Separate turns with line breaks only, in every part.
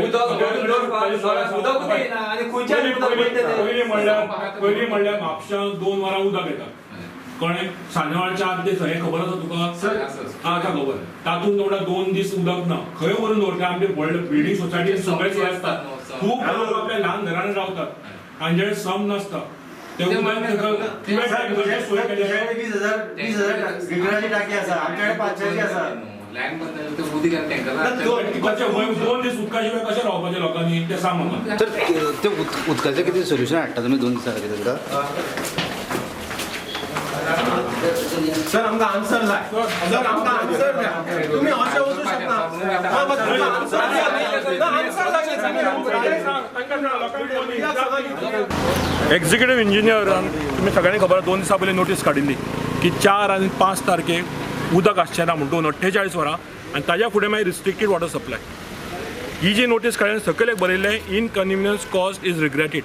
उदक भरून दवरपाक उदकूच येना आनी खंयच्यान उदक वयता तें?
पयलीं म्हणल्यार म्हापशां 2 वरां उदक येता, कळ्ळें? सांजवेळार 4 दीस, हें खबर आसा तुका? आसा खबर. तातूंत म्हणल्यार 2 दीस उदक ना. खंय व्हरून दवरता? आमचे व्हडले बिल्डींग सोसायटी सगळे सोय आसता. खूब लोक आपल्या ल्हान घरांनी रावतात, हांचे सम नासता. ते उदक सोय केल्या.
तुझ्याकडे 20,000, 20,000 लिटराची टाकी आसा, आमच्याकडे 500ची आसा.
लायन बंद जाली, ते उदीक आनी टँकर.
कशें 2 दीस उदका शिवाय कशें रावपाचें लोकांनी तें सांग म्हाका.
तर ते उदकाचें कितें सोल्युशन हाडटा तुमी 2 दिसां खातीर तांकां?
सर, आमकां आन्सर जाय. सर, आमकां आन्सर जाय. तुमी अशें वचूं शकना. हा, बस तुमकां आन्सर जाय ना? आन्सर जाय.
एक्झिक्युटिव्ह इंजिनियरान, तुमी सगळ्यांनी खबर आसा, 2 दिसां पयलीं नोटीस काडिल्ली की 4 आनी 5 तारखेक उदक आसचें ना म्हूण 2 48 वरां आनी ताज्या फुडें मागीर रिस्ट्रिक्टेड वॉटर सप्लाय. ही जी नोटीस काडली, सकयल एक बरयल्लें, "Inconvenience caused is regretted."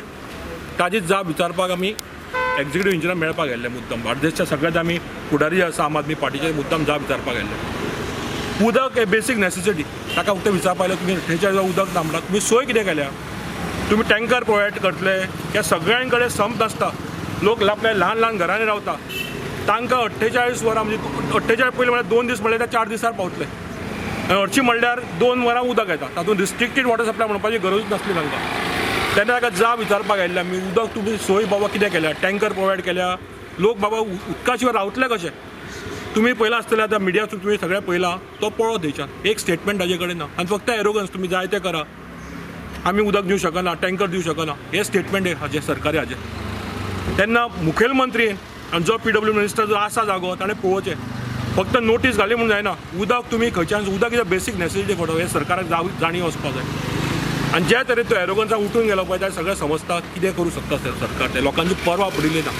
ताजी जाप विचारपाक आमी एक्झिक्युटिव्ह इंजिनियर मेळपाक गेल्ले मुद्दम. बार्देसच्या सगळ्यात आमी फुडारी जे आसा आम आदमी पार्टीचे, मुद्दम जाप विचारपाक गेल्ले. उदक हे बेसीक नॅसेसिटी. ताका फक्त विचारपाक आयलो, तुमी 48 वरां उदक ना म्हणटा, तुमी सोय कितें केल्या? तुमी टँकर प्रोवायड करतले? ह्या सगळ्यां कडेन संप नासता. लोक आपल्या ल्हान ल्हान घरांनी रावता. तांकां 48 वरां म्हणजे 48 पयलीं म्हळ्यार 2 दीस म्हणल्यार ते 4 दिसार पावतले आनी हरशीं म्हणल्यार 2 वरां उदक येता. तातूंत रिस्ट्रिक्टेड वॉटर सप्लाय म्हणपाची गरजूच नासली तांकां. तेन्ना ताका जाप विचारपाक आयिल्ले आमी, उदक तुमी सोय बाबा कितें केल्या? टँकर प्रोवायड केल्या? लोक बाबा उदका शिवाय रावतले कशे? तुमी पयला आसतले, आतां मिडिया तुमी सगळें पळयलां. तो पळो थंयच्यान, एक स्टेटमेंट ताजे कडेन ना आनी फक्त एरोगन्स, तुमी जाय तें करा, आमी उदक दिवं शकना, टँकर दिवं शकना, हे स्टेटमेंट हाजें सरकारी हाजें. तेन्ना मुखेलमंत्री आनी जो पीडब्ल्यू मिनिस्टर जो आसा जागो, ताणें पळोवचें. फक्त नोटीस घाली म्हूण जायना. उदक तुमी खंयच्यान, उदक is a basic necessity for हें सरकाराक जाणीव वचपा जाय. आनी जे तरेन तो एरोगन्सा उठून गेलो पळय, ते सगळें समजता कितें करूं शकता सरकार ते. लोकांची पर्वा पडिल्ली ना.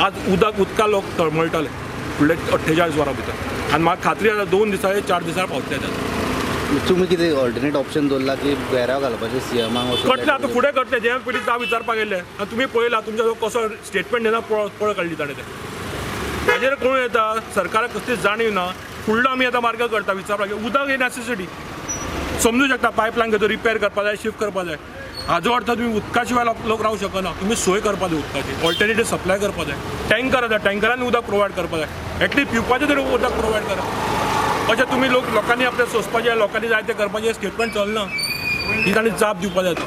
आज उदका लोक तळमळटाले फुडले 48 वरां भितर आनी म्हाका खात्री आसा, 2 दिसांनी 4 दिसां पावतले आतां.
तुमी कितें ऑल्टरनेट ऑप्शन दवरला की घेराव घालपाचें सीएमाक?
कटले, आतां फुडें करतले. जे पयलीं जाप विचारपाक गेल्ले आनी तुमी पळयला, तुमच्या जो कसो स्टेटमेंट दिना, पळ पळ काडली ताणें ते. हाजेर कळून येता सरकाराक कसलीच जाणीव ना. फुडलो आमी आतां मार्ग करता विचारपाक. उदक ही नॅसेसिटी समजू शकता. पायपलायन खंय रिपेर करपा जाय, शिफ्ट करपा जाय. हाजो अर्थ तुमी उदका शिवाय लोक रावंक शकना. तुमी सोय करपा जाय उदकाची, ऑल्टरनेटीव सप्लाय करपा जाय. टँकर आसा, टँकरान उदक प्रोवायड करपा जाय. एटलीस्ट पिवपाचें तरी उदक प्रोवायड करा. अशें तुमी लोक लोकांनी आपलें सोंसपाचें, लोकांनी जाय तें करपाचें, स्टेटमेंट चलना. ही तांणी जाप दिवपा जाय तो.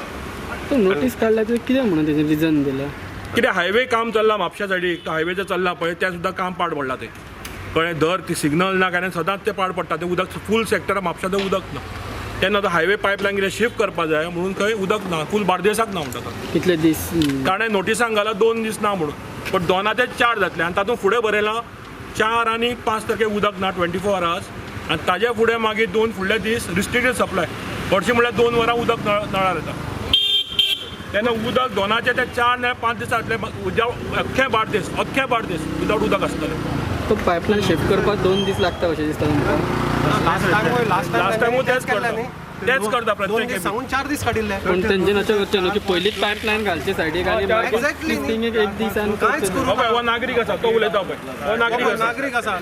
तो नोटीस काडल्या तर कितें म्हणून तेजें रिजन दिलां?
कितें हायवे काम चल्लां म्हापशा सायडीक, तो हायवेचें चल्लां पळय, तें सुद्दां काम पाड पडलां तें, कळ्ळें? दर ती सिग्नल ना कारण सदांच तें पाड पडटा तें उदक. फूल सेक्टर म्हापशा तें उदक ना. तेन्ना तो हायवे पायपलायन कितें शिफ्ट करपा जाय म्हणून खंय उदक ना, फूल बार्देसाक ना म्हणटा तो.
कितले दीस?
ताणें नोटिसान घाला 2 दीस ना म्हणून, पण 2 ते 4 जातले. आनी तातूंत फुडें बरयलां, 4 आनी 5 तारखेक उदक ना 24 आवर्स आनी ताजे फुडें मागीर 2 फुडले दीस रिस्ट्रिक्टेड सप्लाय. हरशीं म्हणल्यार 2 वरां उदक नळार येता. तेन्ना उदक 2चे ते 4 नाल्यार 5 दीस जातले. विदाउट अख्खे बार्देस, अख्खे बार्देस विदाउट उदक आसतलें.
तो पायपलायन शिफ्ट करपाक 2 दीस लागता अशें दिसता तुमकां?
लास्ट टायम, लास्ट
लास्ट टायमूय तेच
केल्लें
करता.
न्ही.
तेच करता
दोन
प्रत्येक
दीस सांगून 4 दीस काडिल्ले.
पूण तेंच्यानी अशें करचें न्हू की पयलींच पायपलायन घालची सायडीक आनी मागीर
Exactly.
shifting एक दिसान
कांयच
करचें.
करूं
हो पळय, हो नागरीक आसा, तो उलयता. पळय, हो नागरीक आसा.
नागरीक आसा.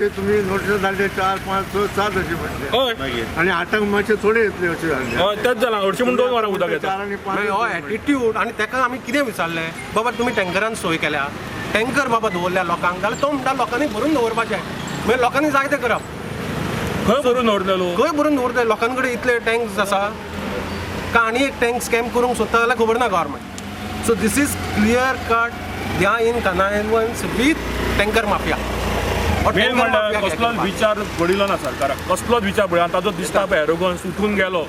ते तुमी नोटीस धाडले 4, 5, 6, 7 अशें म्हटले. आनी आठांक मातशे थोडे येतले अशें जालें.
हय, तेच जालां. हरशीं म्हूण 2 वरां उदक येता.
4 आनी 5.
मागीर हो एटिट्यूड. आनी ताका आमी कितें विचारलें, बाबा तुमी टँकरान सोय केल्या, टँकर बाबा दवरल्या लोकांक, जाल्यार तो म्हणटा लोकांनी भरून दवरपाचें. मागीर लोकांनी जाय तें करप.
खंय भरून दवरतले लोक?
खंय भरून दवरतले? लोकां कडेन इतले टँक्स आसा का आनी एक टँक स्कॅम करूंक सोदता जाल्यार खबर ना government. So this is clear cut, they are in connivance with tanker mafia.
Main म्हणल्यार कसलोच विचार पडिल्लो ना सरकाराक, कसलोच विचार पडलो. आनी ताजो दिसता पळय एरोगन्स, उठून गेलो.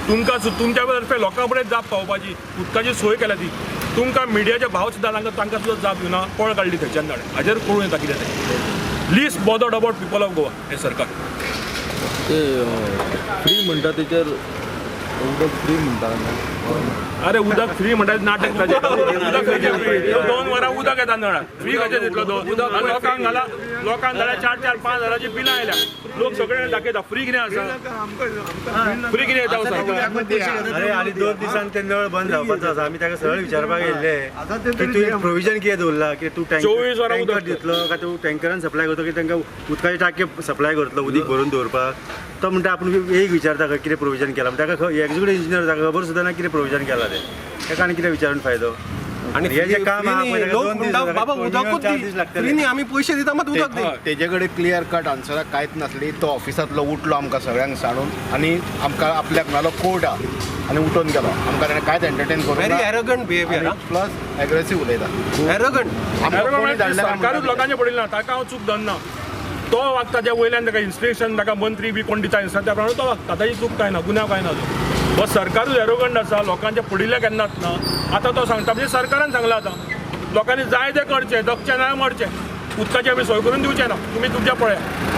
तुमकां तुमच्या तर्फे लोकां कडेन जाप पावपाची, उदकाची सोय केल्या ती तुमकां मिडियाचे भाव सुद्दां तांकां सुद्दां जाप दिवना. पळ काडली थंयच्यान ताणें. हाजेर कळून येता कितें तें. Least bothered about people of Goa हें सरकार.
ते फ्री म्हणटा तेचेर, उदक फ्री म्हणटा.
अरे उदक फ्री म्हणटा नाटक ताजें. उदक खंयचें फ्री? 2 वरां उदक येता नळाक, फ्री कशें दितलो तो? आनी लोकांक घाला, लोकांक घाला 4-4, 5 हजाराची बिलां आयल्या. लोक सगळे दाखयता फ्री कितें आसा, फ्री कितें येता सांग.
अरे आनी 2 दिसान ते नळ बंद जावपाचो आसा. आमी ताका सरळ विचारपाक येयल्ले की तूं प्रोविजन कितें दवरला की तूं
24 वरां
टँकर
उदक.
दितलो काय तूं टँकरान सप्लाय करतलो की तांकां उदकाची टांकी सप्लाय करतलो उदीक भरून दवरपाक. तो म्हणटा आपूण एक विचारता खंय कितें प्रोविजन केलां. ताका एक्झिक्युटीव इंजिनियर ताका खबर सुद्दां ना कितें प्रोविजन केलां तें. ताका आनी कितें विचारून फायदो?
आनी
हे जे काम आहा पळय, ताका
लोक
2 दीस
म्हणटा
जाता,
बाबा उदकूच
4
दी,
दीस लागतले.
फ्री न्ही, आमी पयशे दिता मात उदक दी.
तेजे कडेन क्लियर कट आन्सरां कांयच नासली. तो ऑफिसांतलो उठलो आमकां सगळ्यांक सांडून आनी आमकां आपल्याक मेलो कोर्ट आहा आनी उठून गेलो. आमकां ताणें कांयच एंटरटेन करूंक
व्हेरी
ना.
एरोगंट बिहेवियर.
प्लस एग्रेसीव उलयता.
एरोगंट.
आमकां कोणी धाडल्या काय
सरकारूच
म्हणटा.
लोकांचे पडिल्लें ना, ताका हांव चूक धरना. तो वागता त्या वयल्यान ताका इन्स्ट्रक्शन, ताका मंत्री बी कोण दिता इन्स्ट्रक्शन, त्या प्रमाणे तो वागता. ताची चूक कांय ना, गुन्यांव कांय ना. तो हो सरकारूच एरोगंट आसा, लोकांचे पडिल्लें केन्नाच ना. आतां तो सांगता म्हणजे सरकारान सांगलां, आतां लोकांनी जाय तें करचें, जगचें ना मरचें, उदकाची आमी सोय करून दिवचे ना, तुमी तुमच्या पळया.